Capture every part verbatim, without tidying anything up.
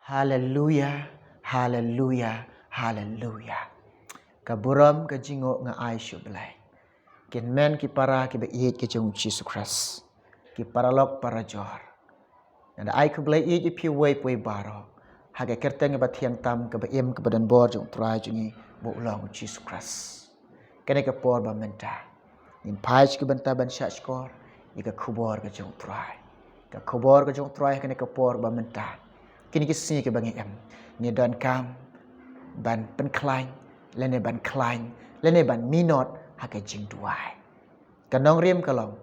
Haleluya, haleluya, haleluya. Ka burom ka jingnguh nga ai sha u Blei. Kin men ki para kiba ïeit ki jong u Jisu Khrist, ki paralok parajor. Nga da ai khublei ïeit ïa phi uwei pa uwei baroh ha ka kyrteng kaba thiang tam, kaba im, kaba don bor jong u Trai jong ngi ba u long u Jisu Khrist. Kane ka por ba mynta ngin phai sha ka bynta ban shahshkor ïa ka khubor ka jong u Trai. Ka khubor ka jong u Trai ha kane ka por ba mynta, kine ki sngi kiba ngi im, ngi donkam ban pynkhlaiñ lane ban khlaiñ lane ban minot ha ka jingduwai. Ka nongrim ka long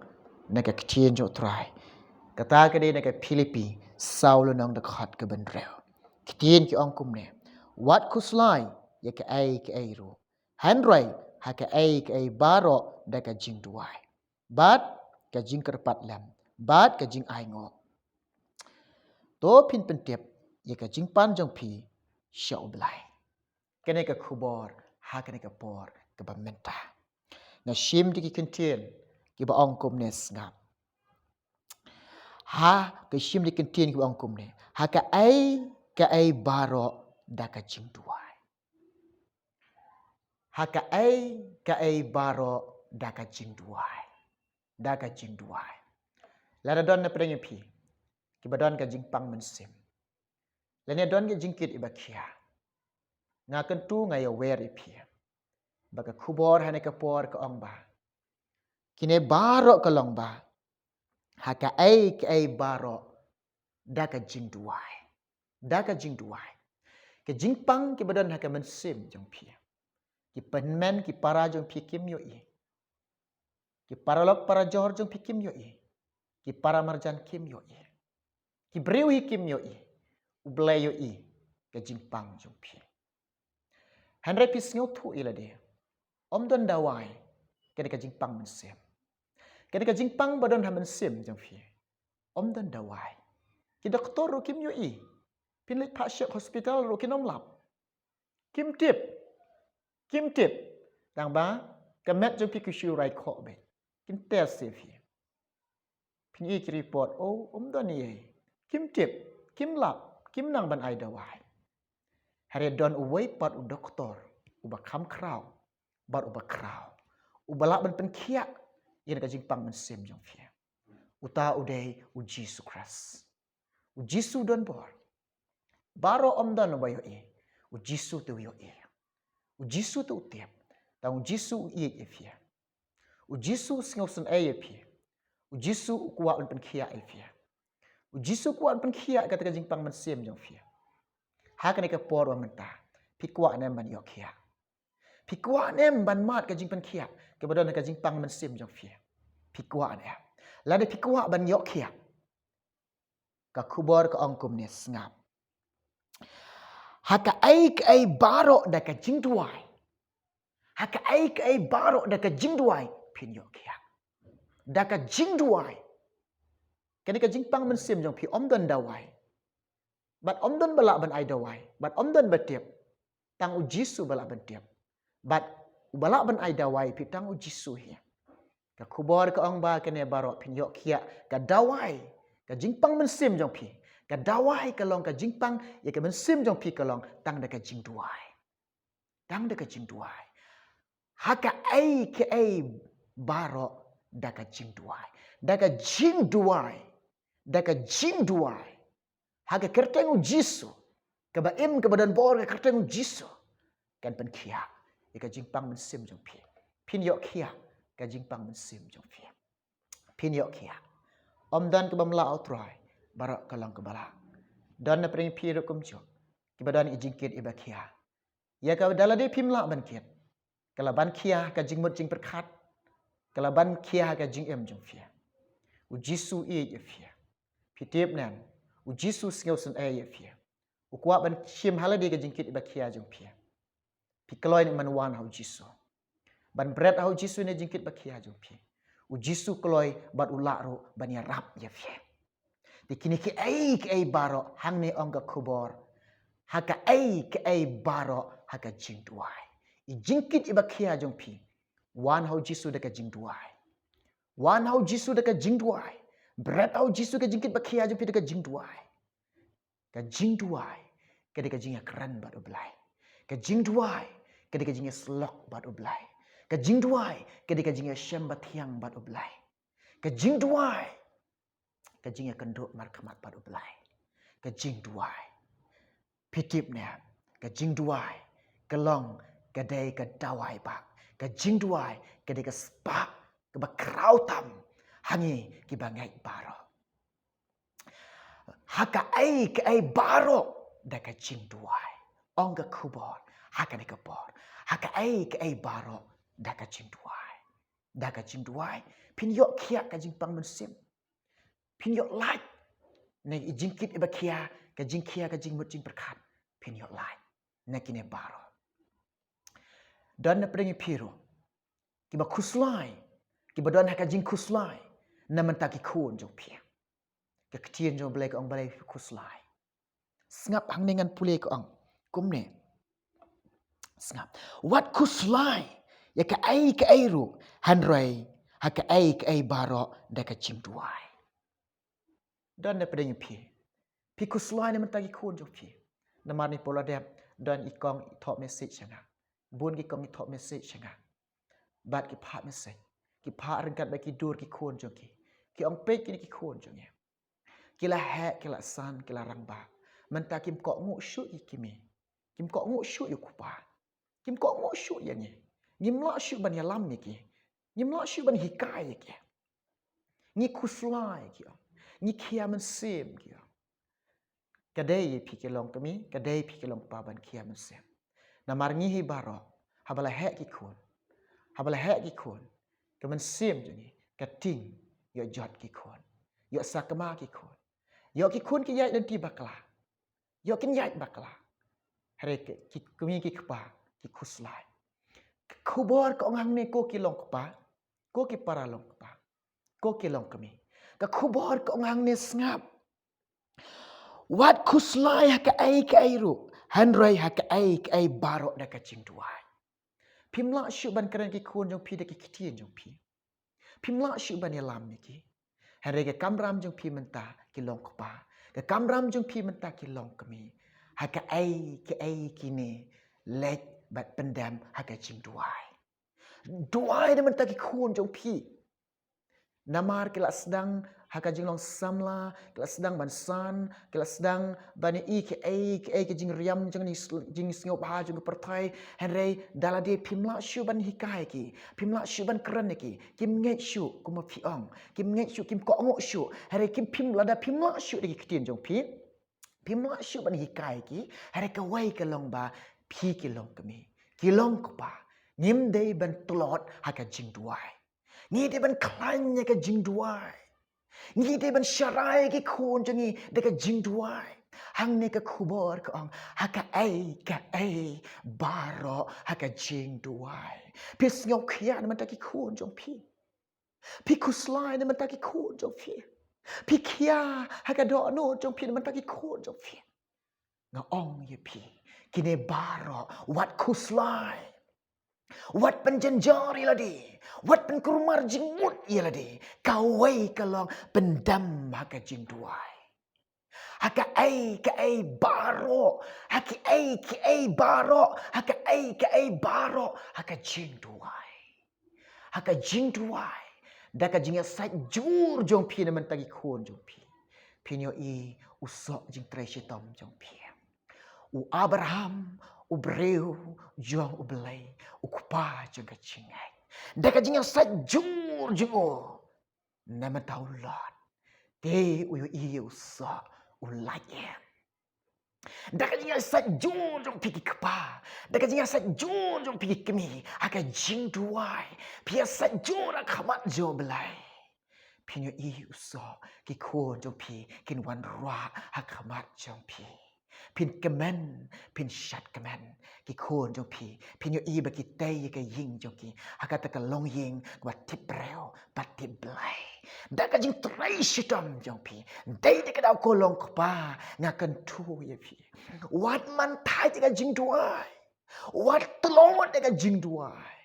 na ka ktien jong u Trai, kata ka dei na ka Philippi saw lynnong dkhot kaba hynriew. Ktien ki ong kumne: Wat khuslai ïa kaei kaei ruh, hynrei ha kaei kaei baroh da ka jingduwai bad ka jingkyrpad lem bad ka jingainguh, to phin pyntip ïa ka jingpan jong phi sha u Blei. Kane ka khubor ha kane ka por kaba mynta. Nga shim da ki kyntien kiba ong kumne, sngap. Ha, nga shim da ki kyntien kiba ong kumne: Ha kaei kaei baroh da ka jingduwai. Ha kaei kaei baroh da ka jingduwai. Da ka jingduwai. Lada don na pdeng ïa phi kiba don ka jingpang mynsiem, lane don ka jingkit iba khia, nga kyntu, nga ïawer ïa phi ba ka khubor ha kane ka por ka ong ba kine baroh ka long ba ha kaei kaei baroh da ka jingduwai. Da ka jingduwai. Ka jingpang kiba don ha ka mynsiem jong phi, ki hynmen ki para jong phi kim ïohi. Ki paralok parajor jong phi kim ïohi. Ki para marjan kim ïohi. Ki briew hi kim ïohi. U Blei ïohi ka jingpang jong phi. Hynrei phi sngewthuh ïa lade, ym don dawai kane ka jingpang mynsiem. Kane ka jingpang ba don ha mynsiem jong phi, ym don dawai. Ki doktor ruh kim ïohi. Phin leit phah shiah hospital ruh kin ym lap. Kim tip. Kim tip. Tang ba ka met jong phi ki shu rai khoh beit. Kin test ïa phi. Phin ïohi ki report, oh, ym don ei ei. Kim tip, kim lap, kim nang ban ai dawai. Hynrei don uwei pat u doktor uba kham khraw bad uba khraw, uba lah ban pynkhiah ïa ka jingpang mynsiem jong phi. Uta u dei u Jisu Khrist. U Jisu don bor. Baroh ym don uba ïohi. U Jisu te u ïohi. U Jisu te u tip. Tang u Jisu u ïeit ïa phi. U Jisu u sngewsynei ïa phi. U Jisu u kwah ban pynkhiah ïa phi. U Jisu u kwah ban pynkhiah kata ka jingpang mynsiem jong phi. Ha kane ka por ba mynta, phi kwah ne em ban ïoh khiah? Phi kwah ne em ban mad ka jingpynkhiah kaba don ha ka jingpang mynsiem jong phi? Phi kwah ne em? Lada phi kwah ban ïoh khiah, ka khubor ka ong kumne, sngap. Ha kaei kaei baroh da ka jingduwai. Ha kaei kaei baroh da ka jingduwai phin ïoh khiah. Da ka jingduwai. Kane ka jingpang mynsiem jong phi ym don dawai. Bad ym don ba lah ban ai dawai. Bad ym don ba tip. Tang u Jisu ba lah ban tip. Bad uba lah ban ai dawai phi tang u Jisu hi. Ka khubor ka ong ba kane baroh phin ïoh khiah, ka dawai ka jingpang mynsiem jong phi. Ka dawai ka long, ka jingpang ïa ka mynsiem jong phi ka long tang da ka jingduwai. Tang da ka jingduwai. Ha kaei kaei baroh da ka jingduwai. Da ka jingduwai. Da ka jingduwai. Ha ka kyrteng u Jisu, kaba im, kaba don bor, ka kyrteng u Jisu kan pynkhiah ïa ka jingpang mynsiem jong phi. Phin ïoh khiah ka jingpang mynsiem jong phi. Phin ïoh khiah. Ym don kaba mlah, u Trai, baroh ka long kaba lah. Don na pdeng phi ruh kumjuh kiba don ïa ki jingkit iba khia. Ïa kaba da lade phim lah ban kit, ka la ban khia ka jingmut jingpyrkhat, ka la ban khia ka jingim jong phi. U Jisu u ïeit ïa phi. Phi tip ne em? U Jisu u sngewsynei ïa phi. U kwah ban shim ha lade ka jingkit iba khia jong phi. Phi kloi ne em ban wan ha u Jisu, ban bret ha u Jisu ïa ka jingkit ba khia jong phi? U Jisu u kloi bad u lah ruh ban ïarap ïa phi. Te kine kiei kiei baroh, hangne ong ka khubor, ha kaei kaei baroh ha ka jingduwai. I jingkit iba khia jong phi, wan ha u Jisu da ka jingduwai. Wan ha u Jisu da ka jingduwai. Bret ha u Jisu ka jingkit ba khia jong phi da ka jingduwai. Ka jingduwai ka dei ka jingïakren bad U Blei. Ka jingduwai ka dei ka jingïasyllok bad U Blei. Ka jingduwai ka dei ka jingïashem bathiang bad U Blei. Ka jingduwai ka jingïakynduh markhmat bad U Blei. Ka jingduwai, phi tip ne, ka jingduwai ka long ka dei ka dawai bah. Ka jingduwai ka dei ka spah kaba khraw tam ha ngi kiba ngeit baroh. Ha kaei kaei baroh da ka jingduwai. Ong ka khubor ha kane ka por, ha kaei kaei baroh da ka jingduwai. Da ka jingduwai phin ïoh khiah ka jingpang mynsiem. Phin ïoh lait na i jingkit iba khia, ka jingkhia, ka jingmut jingpyrkhat. Phin ïoh lait na kine baroh. Don na pdeng phi ruh kiba khuslai, kiba don ha ka jingkhuslai na bynta ki khun jong phi. Ka ktien jong U Blei ka ong balei phi khuslai. Sngap hangne ngan pule ka ong kumne. Sngap. Wat khuslai ïa kaei kaei ruh, hynrei ha kaei kaei baroh da ka jingduwai. Don na pdeng phi, phi khuslai na bynta ki khun jong phi. Namar ngi pula dep, don i kong i thoh message sha nga. Bun ki kong i thoh message sha nga. Bad ki phah message, ki phah ryngkat bad ki dur ki khun jong ki. Ki ong peit kine ki khun jong ngi, ki la heh, ki la san, ki la rangbah, mynta kim kohnguh shuh ïa ki kmie. Kim kohnguh shuh ïa u kpa. Kim kohnguh shuh ïa ngi. Ngim lah shuh ban ïalam ïa ki. Ngim lah shuh ban hikai ïa ki. Ngi khuslai, ki ong. Ngi khia mynsiem, ki ong. Ka dei ïa phi ki longkmie, ka dei phi ki longkpa ban khia mynsiem. Namar ngi hi baroh, haba la heh ki khun, haba la heh ki khun, ka mynsiem jong ngi ka tieng ïoh jot ki khun, ïoh sakma ki khun, ïoh ki khun ki ïaid lynti bakla, ïoh kin ïaid bakla. Hynrei ki, ki kmie ki kpa ki khuslai. Ka khubor ka ong hangne, ko ki longkpa, ko ki para longkpa, ko ki longkmie, ka khubor ka ong hangne, sngap. Wat khuslai ha kaei kaei ruh, hynrei ha kaei kaei baroh da ka jingduwai. Phim lah shuh ban kren ki khun jong phi da ki ktien jong phi. Phim lah shuh ban ïalam ïa ki. Hynrei ka kamram jong phi mynta ki longkpa, ka kamram jong phi mynta ki longkmie, ha kaei kaei kine, leit bad pyndem ha ka jingduwai. Duwai na bynta ki khun jong phi. Namar ki la sdang ha ka jinglong samla, ki la sdang ban san, ki la sdang ban ïohi kaei kaei ka jingriam jong ka jing, jingsngewbha jong ka pyrthei. Hynrei da lade phim lah shuh ban hikai ki, phim lah shuh ban kren ïa ki. Kim ngeit shuh, kumba phi ong, kim ngeit shuh, kim kohnguh shuh. Hynrei kim, phim, lada phim lah shuh da ki ktien jong phi, phim lah shuh ban hikai ki. Hynrei kawei ka long ba phi ki longkmie, ki longkpa, ngim dei ban tlot ha ka jingduwai. Ngi dei ban khlaiñ ïa ka jingduwai. Ngi dei ban sharai ïa ki khun jong ngi da ka jingduwai. Hangne ka khubor ka ong, ha kaei kaei baroh ha ka jingduwai. Phi sngewkhia na bynta ki khun jong phi. Phi khuslai na bynta ki khun jong phi. Phi khia ha ka dohnud jong phi na bynta ki khun jong phi. Nga ong ïa phi, kine baroh wat khuslai. Wat pynjynjar ïa lade, wat pynkulmar jingmut ïa lade. Kawei ka long, pyndem ha ka jingduwai. Ha kaei kaei baroh, ha kaei kaei baroh, ha kaei kaei baroh ha ka jingduwai. Ha ka jingduwai, da ka jingïasaid jur jong phi na bynta ki khun jong phi, phin ïohi u soh jingtrei shitom jong phi. U Abraham u briew jong U Blei, u kpa jong ka jingngeit. Da ka jingïasaid jur jong u na bynta u Lot, te u ïohi u soh, u lait em. Da ka jingïasaid jur jong phi ki kpa, da ka jingïasaid jur jong phi ki kmie, ha ka jingduwai, phi ïasaid jur ha khmat jong U Blei, phin ïohi u soh, ki khun jong phi kin wanrah ha khmat jong phi. Phin kmen, phin shad kmen, ki khun jong phi, phin ïohi ba ki tei ïa ka ïing jong ki ha kata ka longïing kaba tip briew bad tip Blei. Da ka jingtrei shitom jong phi, dei da ka daw, ko longkpa, nga kyntu ïa phi, wat man thait ïa ka jingduwai. Wat tlot ïa ka jingduwai.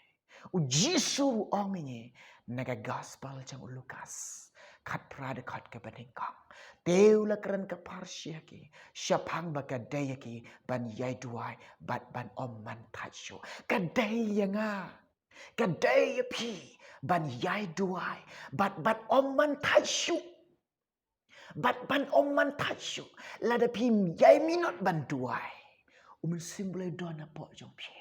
U Jisu u ong ïa ngi na ka gospel jong u Lukas, khatphra dkhot kaba nyngkong. Te u la kren ka pharshi ha ki, shaphang ba ka dei ïa ki ban ïai duwai bad ban ym man thait shuh. Ka dei ïa nga, ka dei ïa phi ban ïai duwai bad ban ym man thait shuh. Bad ban ym man thait shuh. Lada phim ïai minot ban duwai, U Mynsiem Blei u don hapoh jong phi.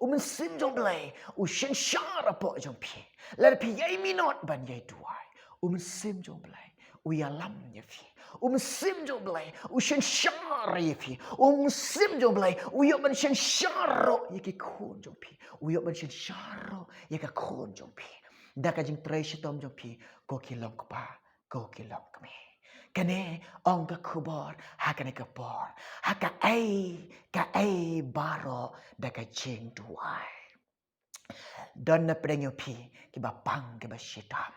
U Mynsiem jong Blei u synshar hapoh jong phi. Lada phi ïai minot ban ïai duwai, U Mynsiem jong Blei u ïalam ïa phi. U Mynsiem jong Blei u synshar ïa phi. U Mynsiem jong Blei u ïoh ban synshar ruh ïa ki khun jong phi. U ïoh ban synshar ruh ïa ka khun jong phi. Da ka jingtrei shitom jong phi, ko ki long kpa, ko ki long kmie. Kane ong ka khubor ha kane ka por. Ha kaei kaei baroh da ka jingduwai. Don na pdeng ïa phi kiba pang kiba shitom.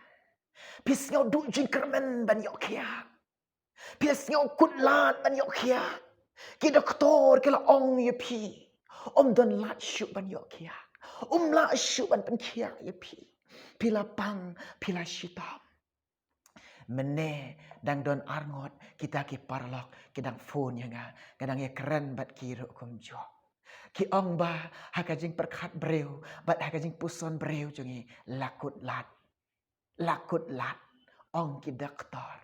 Phi sngew duh jingkyrmen ban ïoh khiah. Phi sngew kut lad ban ïoh khiah. Ki doktor ki la ong ïa phi, ym don lad shuh ban ïoh khiah. Ym lah shuh ban pynkhiah ïa phi. Phi la pang, phi la shitom. Mynne dang don arngut kita ki paralok ki dang phone ïa nga, nga dang ïakren bad ki ruh kumjuh. Ki ong ba ha ka jingpyrkhat briew bad ha ka jingpuson briew jong ngi, la kut lad. La kut lad. Ong ki doktor,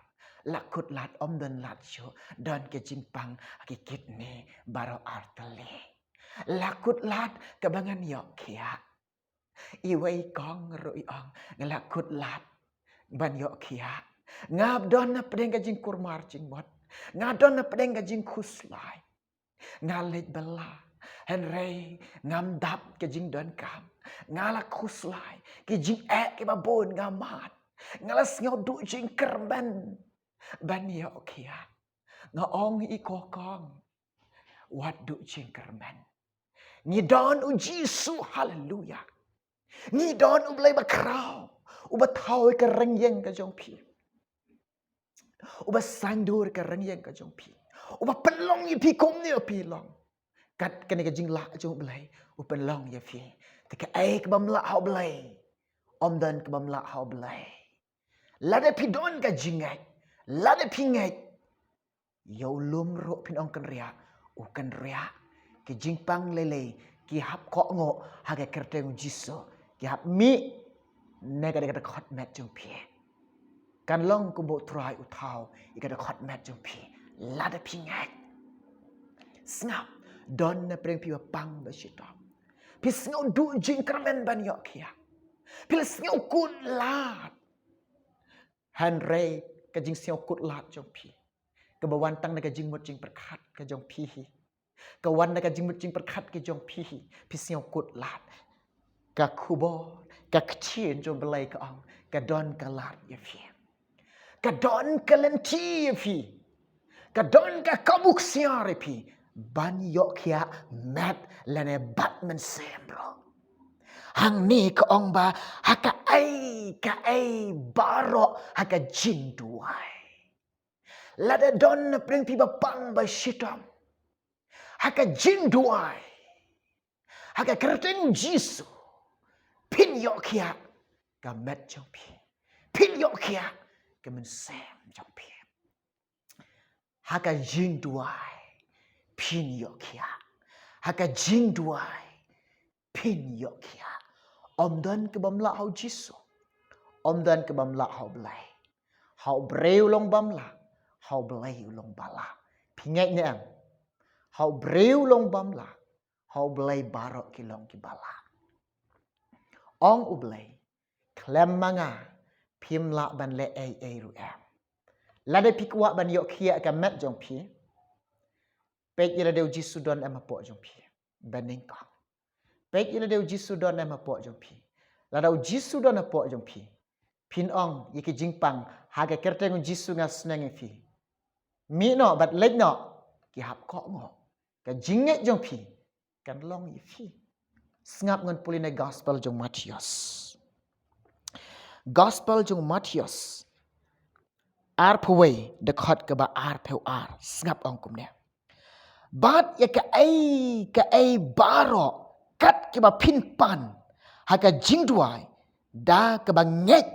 la kut lad, ym don lad shuh, don ka jingpang ha ki kidney baroh artylli. La kut lad kaba ngan ïoh khiah. Iwei i kong ruh i ong, nga la kut lad ban ïoh khiah. Nga don na pdeng ka jingkulmar jingmut. Nga don na pdeng ka jingkhuslai. Nga leit bylla, hynrei ngam dap ka jingdonkam. Nga la khuslai, ki jingeh kiba bun nga mad. Nga la sngew duh jingkyrmen ban ïoh khiah. Nga ong, i ko kong, wat duh jingkyrmen. Ngi don U Jisu, haleluya. Ngi don U Blei bakhraw, uba thaw ïa ka rynïeng ka jong phi, uba saiñdur ïa ka rynïeng ka jong phi, uba pynlong ïa phi kumne phi long. Kat kane ka jinglah jong U Blei, u pynlong ïa phi. Te kaei kabym lah ha U Blei, ym don kabym lah ha U Blei. Lada phi don ka jingngeit, lada phi ngeit, ïa u lum ruh phin ong kynriah, u kynriah. Ki jingpang lei lei ki hap kohnguh ha ka kyrteng U Jisu, ki hap mih na ka dkhot met jong phi. Kan long kumba U Trai u thaw ïa ka dkhot met jong phi lada phi ngeit. Sngap, don na pdeng phi ba pang ba shitom. Phi sngew duh jingkyrmen ban ïoh khiah. Phi la sngew kut lad. Hynrei ka jingsngew kut lad jong phi, kaba wan tang na ka jingmut jingpyrkhat ka jong phi hi, ka wan na ka jingmut jingpyrkhat ka jong phi hi, phi sngew kut lad. Ka khubor, ka ktien jong U Blei ka ong, ka don ka lad ïa phi. Ka don ka lynti ïa phi. Ka don ka kabu ksiar ïa phi ban ïoh khiah met lane bad mynsiem ruh. Hangne ka ong ba ha kaei kaei baroh ha ka jingduwai. Lada don na pdeng phi ba pang ba shitom, ha ka jingduwai, ha ka kyrteng U Jisu, phin ïoh khiah ka met jong phi. Phin ïoh khiah ka mynsiem jong phi. Ha ka jingduwai phin ïoh khiah. Ha ka jingduwai phin ïoh khiah. Ym don kabym lah ha U Jisu. Ym don kabym lah ha U Blei. Ha u briew u long bym lah, ha U Blei u long ba lah. Phi ngeit ne em? Ha u briew u long bym lah, ha U Blei baroh ki long kiba lah. Ong U Blei, khlem ma nga phim lah ban leh ei ei ruh em. Lada phi kwah ban ïoh khiah ka met jong phi, peit ïa lade U Jisu don em hapoh jong phi. Ba nyngkong, peit ïa lade U Jisu don em hapoh jong phi. Lada U Jisu don hapoh jong phi, phin ong ïa ki jingpang ha ka kyrteng U Jisu nga sneng ïa phi. Mih noh bad leit noh, ki hap kohnguh. Ka jingngeit jong phi kan long ïa phi. Sngap, ngan pule na gospel jong u Mathaios. Gospel jong u Mathaios arphew wei, dkhot kaba arphew ar. Sngap, ong kumne: Bad ïa kaei kaei baroh kat kiba phin pan ha ka jingduwai, da kaba ngeit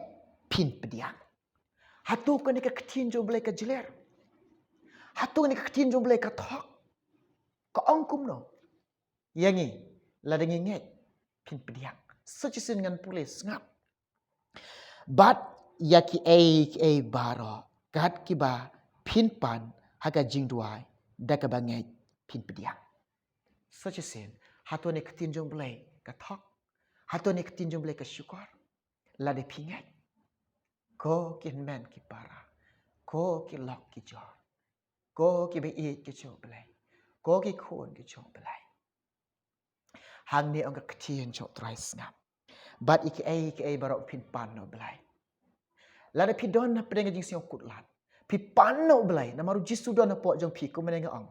phin pdiang. Hato kane ka ktien jong U Blei ka jler? Hato kane ka ktien jong U Blei ka thok? Ka ong kumno ïa ngi? Lada ngi ngeit, phin pdiang. Sa shisien ngan pule, sngap. Bad ïa kiei kiei baroh kat kiba phin pan ha ka jingduwai da kaba ngeit, phin pdiang. Sa shisien, hato kane ka ktien jong U Blei ka thok? Hato kane ka ktien jong U Blei ka shukor? Lada phi ngeit, ko ki hynmen ki para, ko ki lok ki jor, ko kiba ïeit ki jong U Blei, ko ki khun ki jong U Blei, hangne ong ka ktien jong U Trai, sngap. Bad ïa kiei kiei baroh phin pan na U Blei. Lada phi don hapdeng ka jingsngewkhuslai, phi pan na U Blei, namar U Jisu don hapoh jong phi, kumne nga ong.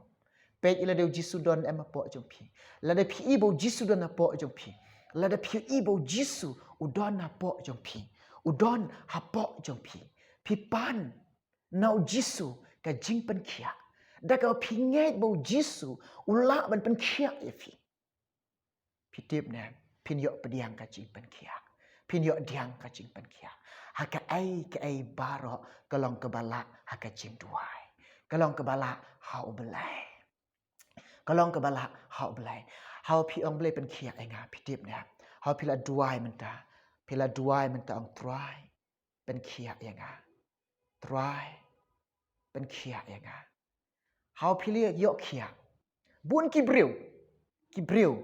Peit ïa lade U Jisu don em hapoh jong phi. Lada phi i ba U Jisu don hapoh jong phi. Lada phi i ba U Jisu u don hapoh jong phi. U don hapoh jong phi. Phi pan na U Jisu ka jingpynkhiah da kaba phi ngeit ba U Jisu u lah ban pynkhiah ïa phi. Phi tip ne, phin ïoh pdiang ka jingpynkhiah. Phin ïoh pdiang ka jingpynkhiah ha kaei kaei baroh ka long kaba lah ha ka jingduwai, ka long kaba lah ha U Blei, ka long kaba lah ha U Blei. Haba phi ong, Blei pynkhiah ïa nga, phi tip ne, haba phi la duwai mynta, phi la duwai mynta, ong, Trai pynkhiah ïa nga, Trai pynkhiah ïa nga. Haba phi la ïoh khiah, bun ki briew, ki briew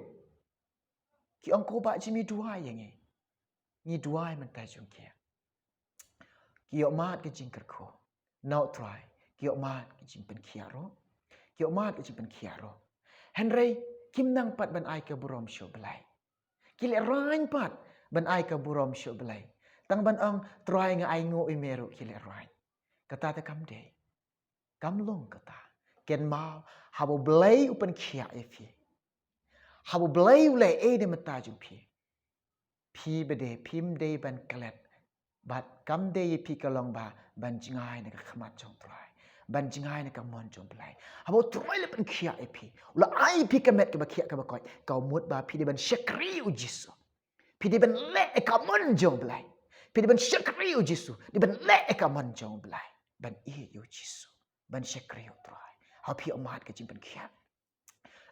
ki ong, ko Bah Jimmy, duwai ïa ngi. Ngi duwai mynta jong ki. Ki ïoh mad ka jingkyrkhu na U Trai, ki ïoh mad ka jingpynkhiah ruh, ki ïoh mad ka jingpynkhiah ruh. Hynrei kim nang pat ban ai ka burom sha U Blei. Ki lehraiñ pat ban ai ka burom sha U Blei. Tang ban ong, Trai nga ainguh ïa me ruh, ki lehraiñ. Kata te kam dei. Kam long kata. Kynmaw, haba U Blei u pynkhiah ïa phi, haba U Blei u leh ei na bynta jong phi, phi ba dei, phim dei ban klet. Bad kam dei ïa phi ka long ba ban jngai na ka khmat jong U Trai, ban jngai na ka mon jong U Blei. Haba U Trai u la pynkhiah ïa phi, u la ai ïa phi ka met kaba khiah kaba koit, ka mut ba phi dei ban shakri U Jisu. Phi dei ban leh ïa ka mon jong U Blei. Phi dei ban shakri U Jisu, dei ban leh ïa ka mon jong U Blei, ban ïeit ïa U Jisu, ban shakri U Trai. Haba phi ïoh mad ka jingpynkhiah.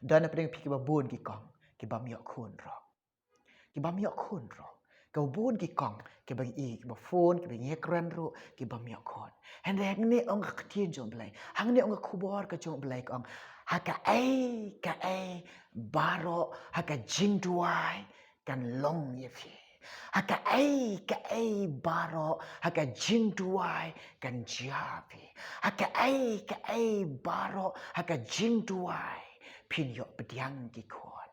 Don hapdeng phi kiba bun ki kong ki bym ïoh khun ruh. Ki bym ïoh khun ruh. Kiba bun ki kong kiba ngi, kiba phone, kiba ngi kren ruh, ki bym ïoh khun. Hynrei hangne ong ka ktien jong U Blei, hangne ong ka khubor ka jong U Blei, ka ong, ha kaei kaei baroh ha ka jingduwai kan long ïa phi. Ha kaei kaei baroh ha ka jingduwai kan jia phi. Ha kaei kaei baroh ha ka jingduwai phin ïoh pdiang ki khun.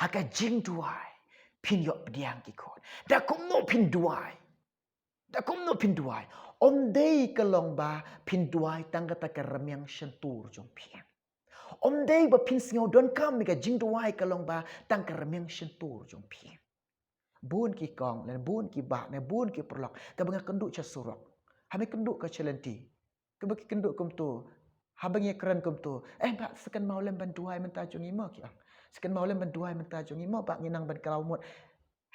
Ha ka jingduwai phin ïoh pdiang ki khun. Da kumno phin duwai? Da kumno phin duwai? Ym dei ka long ba phin duwai tang kata ka rmiang shyntur jong phi. Ym dei ba phin sngew donkam ïa ka jingduwai ka long ba tang ka rmiang shyntur jong phi. Bun ki kong, ne bun ki bah, ne bun ki paralok, kaba nga kynduh sha surok, haba kynduh ka shalynti, kaba ki kynduh kumto, haba ngi kren kumto, eh, bah, sa kynmaw lem ban duwai mynta jong ngi mo, ki ong. Sa kynmaw lem ban duwai mynta jong ngi mo, bah, ngi nang ban kylla mut.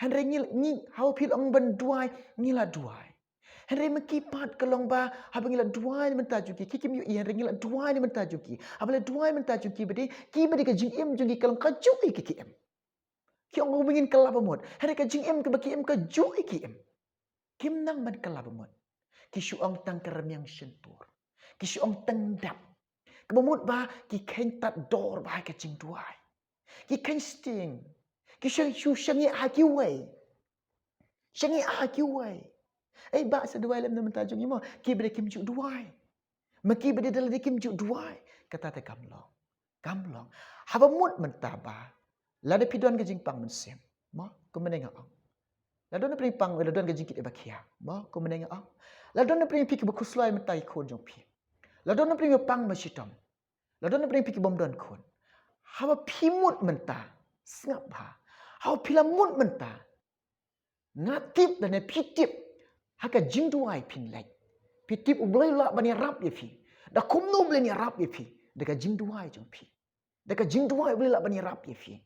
Hynrei ngi, ngi, haba phi la ong ban duwai, ngi la duwai. Hynrei ma ki pat ka long ba haba ngi la duwai mynta jong ki, ki kim ïohi, hynrei ngi la duwai mynta jong ki. Haba la duwai mynta jong ki ba dei, ki ba dei ka jingim jong ki ka long kajuh ïa ki, ki im. Ki ong, u ba ngin kylla ba mut. Hynrei ka jingim kaba ki im kajuh ïa ki im. Kim nang ban kylla ba mut. Ki shu ong tang ka rmiang shyntur. Ki shu ong tang dap. Kaba mut ba ki kheiñ tad dor ba ha ka jingduwai. Ki kheiñ sting. Ki shu, shu shaniah ha kiwei. Shaniah ha kiwei. Ei, bah, sa duwai lem na bynta jong ngi mo. Ki ba dei kim ju duwai. Ma ki ba dei da lade kim ju duwai. Kata te kam long. Kam long. Haba mut mynta ba lada phi don ka jingpang mynsiem, mo, kumne nga ong. La don na phi pang, la don ka jingkit ba khia, mo, kumne nga ong. La don na phi, phi kiba khuslai mynta ïa ki khun jong phi. La don na phi ba pang ba shitom. La don na phi, phi kibym don khun. Haba phi mut mynta, sngap bha. Haba phi la mut mynta, nga tip lane phi tip, ha ka jingduwai phin leit. Phi tip U Blei u lah ban ïarap ïa phi. Da kumno U Blei un ïarap ïa phi? Da ka jingduwai jong phi. Da ka jingduwai U Blei u lah ban ïarap ïa phi.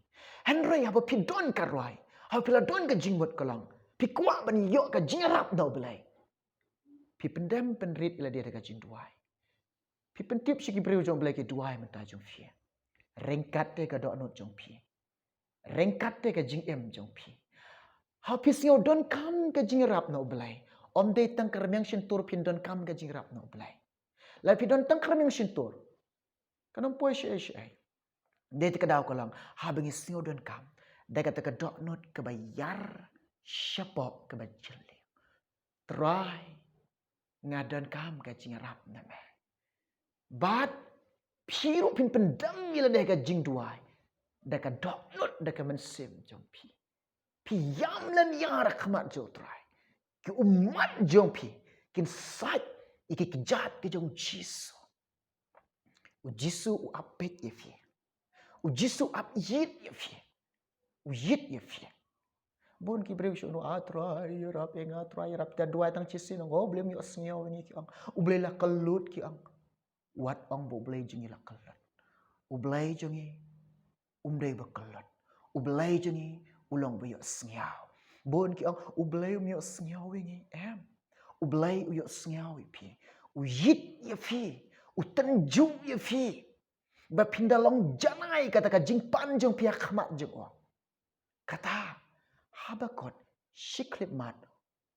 Hynrei haba phi don ka rwai, haba phi la don ka jingmut, ka long phi kwah ban ïoh ka jingïarap na U Blei, Phi pyndem pynrit ïa lade da ka jingduwai. Phi pyntip sha ki briew jong U Blei ki duwai mynta jong phi. Ryngkat te ka dohnud jong phi. Ryngkat te ka jingim jong phi. Haba phi sngew donkam ka jingïarap na U Blei, ym dei tang ka rmiang shyntur phin donkam ka jingïarap na U Blei. Lada phi don tang ka rmiang shyntur, kan ym poi shaei shaei. Dei te ka daw ka long, haba ngi sngew donkam, da kata ka dohnud kaba ïar shapoh kaba jylliew. Trai, nga donkam ka jingïarap na me. Bad phi ruh phin pyndem ïa lade ha ka jingduwai da ka dohnud, da ka mynsiem jong phi. Phi ïam lynñiar ha khmat jong U Trai. Ki ummat jong phi kin sait ïa ki kjat ki jong U Jisu. U Jisu u ap peit ïa phi. U Jisu u ap ïeit ïa phi. U ïeit ïa phi. Bun ki briew shu ong, "A Trai, ïarap ïa nga, Trai, ïarap." Te duwai tang shisien, "O Blei, ym ïohsngew ïa ngi," ki ong. "U Blei la kyllut," ki ong. Wat ong ba U Blei jong ngi la kyllut. U Blei jong ngi um dei ba kyllut. U Blei jong ngi u long ba ïohsngew. Bun ki ong, "U Blei um ïohsngew ïa ngi." Em. U Blei u ïohsngew ïa phi. U ïeit ïa phi. U tynjuh ïa phi. Ba phin da long janai kata ka jingpan jong phi ha khmat jong u. Kata, haba kut shi khyllipmat,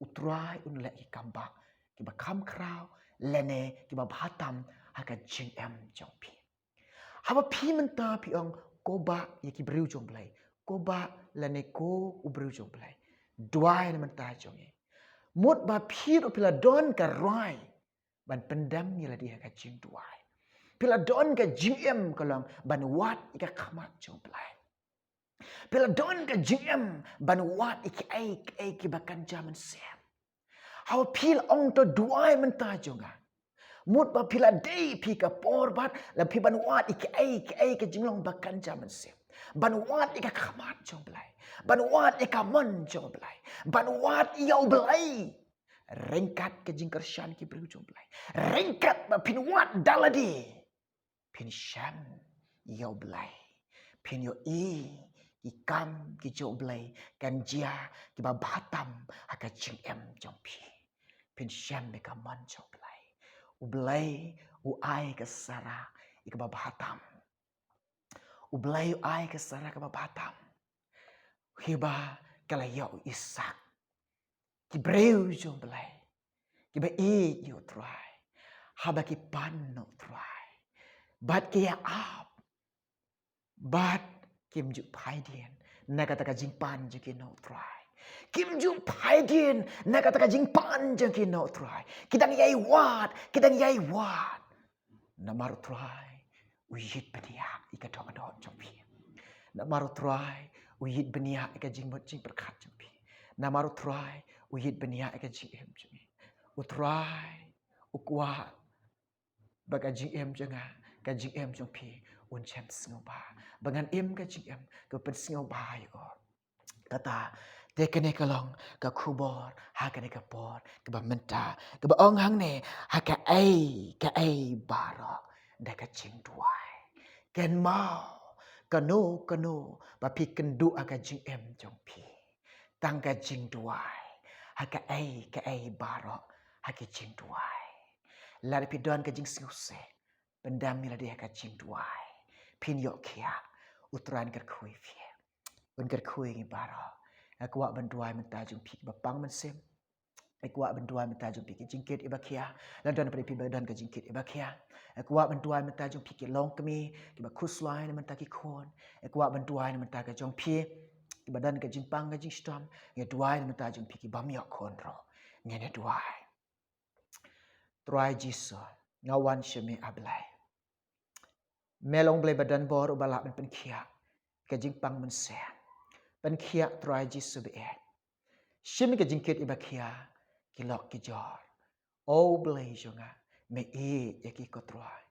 U Trai un leh ki kambah kiba kham khraw lane kiba bha tam ha ka jingim jong phi. Haba phi mynta phi ong, "Ko Bah ïa ki briew jong U Blei, ko Bah lane ko u briew jong U Blei," duwai na mynta jong ngi. Mut ba phi ruh phi la don ka rai ban pyndem ïa lade ha ka jingduwai. Phi la don ka jingim, ka long ban wad ïa ka khmat jong U Blei. Phi la don ka jingim ban wad ïa kiei kiei kiba kynja mynsiem. Haba phi la ong to duwai mynta jong nga, mut ba phi la dei phi ka por bad la phi ban wad ïa kiei kiei ka jinglong ba kynja mynsiem. Ban wad ïa ka khmat jong U Blei. Ban wad ïa ka mon jong U Blei. Ban wad ïa U Blei. Ryngkat ka jingkyrshan ki briew jong U Blei. Ryngkat ba phin wad da lade, phin shem ïa U Blei. Phin ïohi ki kam ki jong U Blei kan jia kiba bha tam ha ka jingim jong phi. Phin shem ïa ka mon jong U Blei. U Blei u ai ka Sara ïa kaba bha tam. U Blei u ai ka Sara kaba bha tam. Haba ka la ïoh u Isak. Ki briew jong U Blei kiba ïeit ïa U Trai, haba ki pan na U Trai, bad ki ïa ap, bad kim ju phaidien na kata ka jingpan jong ki na U Trai. Kim ju phaidien na kata ka jingpan jong ki na U Trai. Ki dang ïai wad, ki dang ïai wad. Namar U Trai u ïeit bniah ïa ka dohnud jong phi. Namar U Trai u ïeit bniah ïa ka jingmut jingpyrkhat jong phi. Namar U Trai u ïeit bniah ïa ka jingim jong phi. U Trai u kwah ba ka jingim jong nga, ka jingim jong phi un shem sngewbha. Ba ngan im ka jingim ka pynsngewbha ïa u. Kata, te kane ka long ka khubor ha kane ka por kaba mynta, kaba ong hangne, ha kaei kaei baroh da ka jingduwai. Kynmaw, kano kano ba phi kynduh ha ka jingim jong phi, tang ka jingduwai. Ha kaei kaei baroh ha ka jingduwai. Lada phi don ka jingsngewsih, pyndam ïa lade ha ka jingduwai. Phin ïoh khiah, U Trai un kyrkhu ïa phi. Un kyrkhu ïa ngi baroh. Nga kwah ban duwai mynta jong phi kiba pang mynsiem. Nga kwah ban duwai mynta jong phi ki jingkit iba khia. Lada don pat phi ba don ka jingkit iba khia. Nga kwah ban duwai mynta jong phi ki longkmie kiba khuslai na mynta ki khun. Nga kwah ban duwai na mynta ka jong phi kiba don ka jingpang ka jingshitom. Nga duwai na mynta jong phi ki bym ïoh khun ruh. Ngin ïa duwai. Trai Jisu, nga wan sha me A Blei. Me long Blei ba don bor uba lah ban pynkhiah ka jingpang mynsiem. Pynkhiah Trai Jisu ba ïeit. Shim ka jingkit iba khia ki lok ki jor. O Blei jong nga, me ïeit ïa ki ko Trai.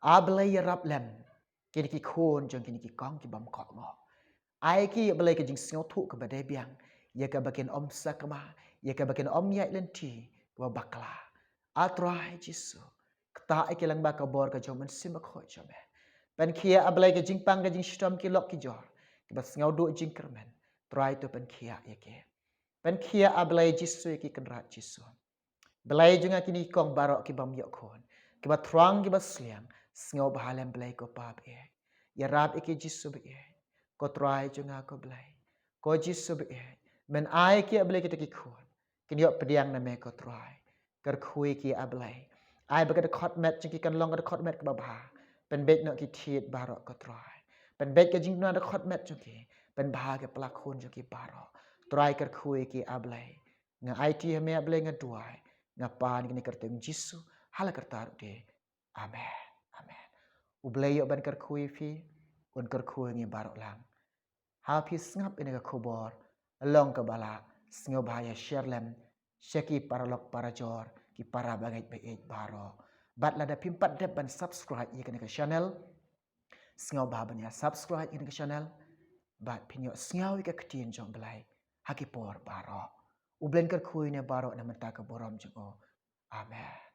A Blei ïarap lem kine ki khun jong kine ki kong ki bym kohnguh. Ai ki A Blei ka jingsngewthuh kaba dei biang ïa kaba kin ym sakma, ïa kaba kin ym ïaid lynti kaba bakla. A Trai Jisu, ktah ïa ki lyngba ka bor ka jong u Mynsiem Bakhuid jong me. Pynkhiah A Blei ka jingpang ka jingshitom ki lok ki jor kiba sngewduh jingkyrmen. Trai to pynkhiah ïa ki. Pynkhiah A Blei Jisu ïa ki Kynrad Jisu. Blei jong nga, kine ki kong baroh ki bym ïoh khun, kiba thrang kiba sliang, sngewbha lem Blei ko Pa ba ïeit. Ïarap ïa ki Jisu ba ïeit. Ko Trai jong nga ko Blei, ko Jisu ba ïeit, men ai ki ah Blei kita ki khun, kin ïoh pdiang na me ko Trai. Kyrkhu ïa ki ah Blei. Ai ba ka dkhot met jong ki kan long ka dkhot met kaba bha. Pynbeit noh ki thied baroh ko Trai. Pynbeit ka jingduna dkhot met jong ki. Pynbha ka pla khun jong ki baroh. Trai kyrkhu ïa ki ah Blei. Nga aiti ha me ah Blei, nga duwai, nga pan ïa kane ka kyrteng Jisu, ha la karta ruh de. Amen. Amen. U Blei ïoh ban kyrkhu ïa phi, un kyrkhu ïa ngi baroh lang. Ha phi sngap ïa kane ka khubor, long kaba lah, sngewbha ïa share lem sha ki paralok parajor, ki para bangeit ba ïeit baroh. Bad lada phim pat dep ban subscribe ïa kane ka channel, sngewbha ban ïa subscribe ïa kane ka channel. Bad phin ïoh sngew ïa ka ktien jong Blei ha ki por baroh. U Blei un kyrkhu ïa ngi baroh na ka bynta ka burom jong u. Amen.